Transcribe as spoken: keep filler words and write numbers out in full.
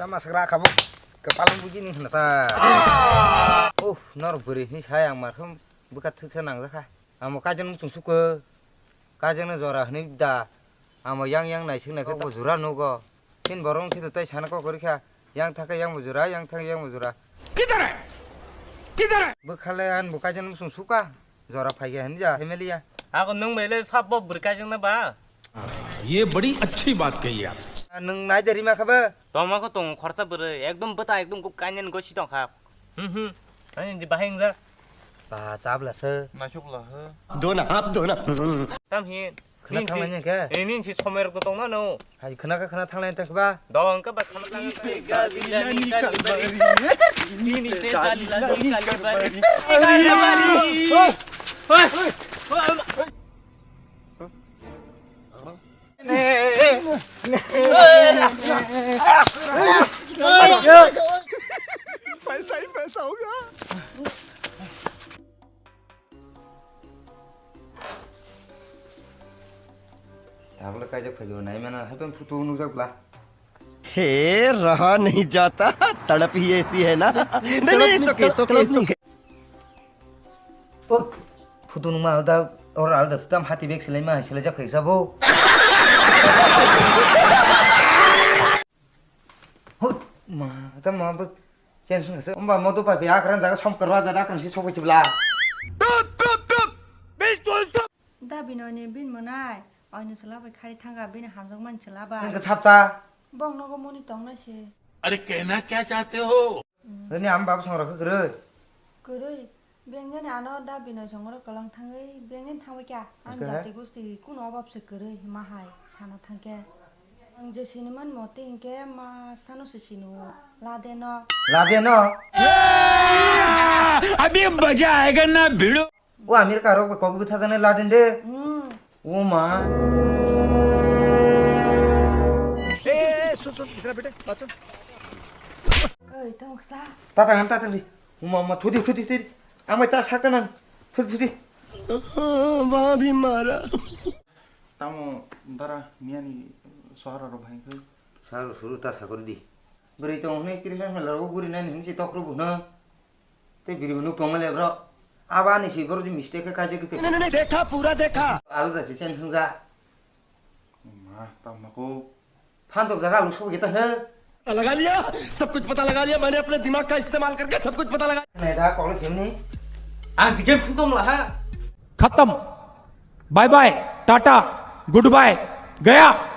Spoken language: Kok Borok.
Tama sakra kabo. Kepala buji ni hna ta. Oh, nor beri ni sayang marhum buka thuksa nang jakha. Amo kajang muchung suko. Kajang na jora hni da. Amo yang yang nai sing nai khe bo jora nugo. Sin borong si tai sana ko kori kha. Yang thaka yang bo jora, yang thaka yang bo jora. Kidhar hai? Kidhar hai? Bukhale an bu kajang muchung suka. Jora phai khe hanja, family ya. Ako nung mele sabo beri kajang na ba? ये बड़ी अच्छी बात कही आप। Nung nai dari ma khaba? Toma ko tong khorsa bwrwi, ekdom bwta, ekdom kuk kainani gosi tong kha. Hmm, hmm. Ani di bahai wngja. Ba, chabla se. Naisuk la he. Dona, hap dona. Tam hi. Khna thanglai ni khe? Ini si somai rok tong na no. Hai khna kha khna thanglai ta khe ba? Dong ka ba khna thanglai. Ini se dali lani kalibari. Ini se dali lani kalibari. Kalibari. Hoi. Hoi. पैसा ही पैसा होगा। Tabla kaijak phaigo nai mana, hai pang photo nukjak bla. हे रहा नहीं जाता, तड़प ही ऐसी है ना। नहीं, नहीं, नहीं, it's okay, it's okay, it's okay। Oh, photo nungma alda, or alda stam hati bag silai ma, silai jak phaisa bo. Hoi, ma, ta ma bo, sen sung se, umba moto pa pia akran jaga som karwa jaga akran si sobai chibla. Da binoini bin monai, oino chwla bai khari thangkha, bini hamjakmani chwla bai. Nang khe sapta. Bong nogo moni tongna se. अरे कहना क्या चाहते हो? Ini am babu songra khe kwrwi. Kwrwi. Bengani ano da binoy songra kwlang thangwi bengani thangwi kya. Ang jati gusti kuno obab se kwrwi hima hai sana thangkhe. Ang je siniman moti hinkhe ma sano se sino. Lade no. Lade no. अभी मजा आएगा ना भिड़ो। O America rok bai kok bwtha jani Laden de. Hmm. O ma. ए, ए, ए, सुन, सुन, इधर बेटे, बात सुन। Oi, tong sa. Tata ngan tata ri. O ma, ma, thudi, thudi, thudi. Ang bai ta sakta nang. Thudi, thudi. वहाँ भी मारा। Tamo dara miyani sohara ro bhai khe. Saro suru ta sakori di. Bwrwi tong hwnwi Christmas mela rogo guri nani hwnwi si tokro buhno. Tei biri bo nuk tongma le bro. Abo ani si bro mistake khe kaijak khe. नहीं, नहीं, नहीं, देखा, पूरा देखा। Alada si chen thungja. Ma, tamo ko. Phan tok jaga alu sok geta hno. पता लगा लिया, सब कुछ पता लगा लिया, मैंने अपने दिमाग का इस्तेमाल करके सब कुछ पता लगा। Nai da kok le phimni. Ang si game thung tong la ha. खत्म। Bye bye, tata, goodbye, गया।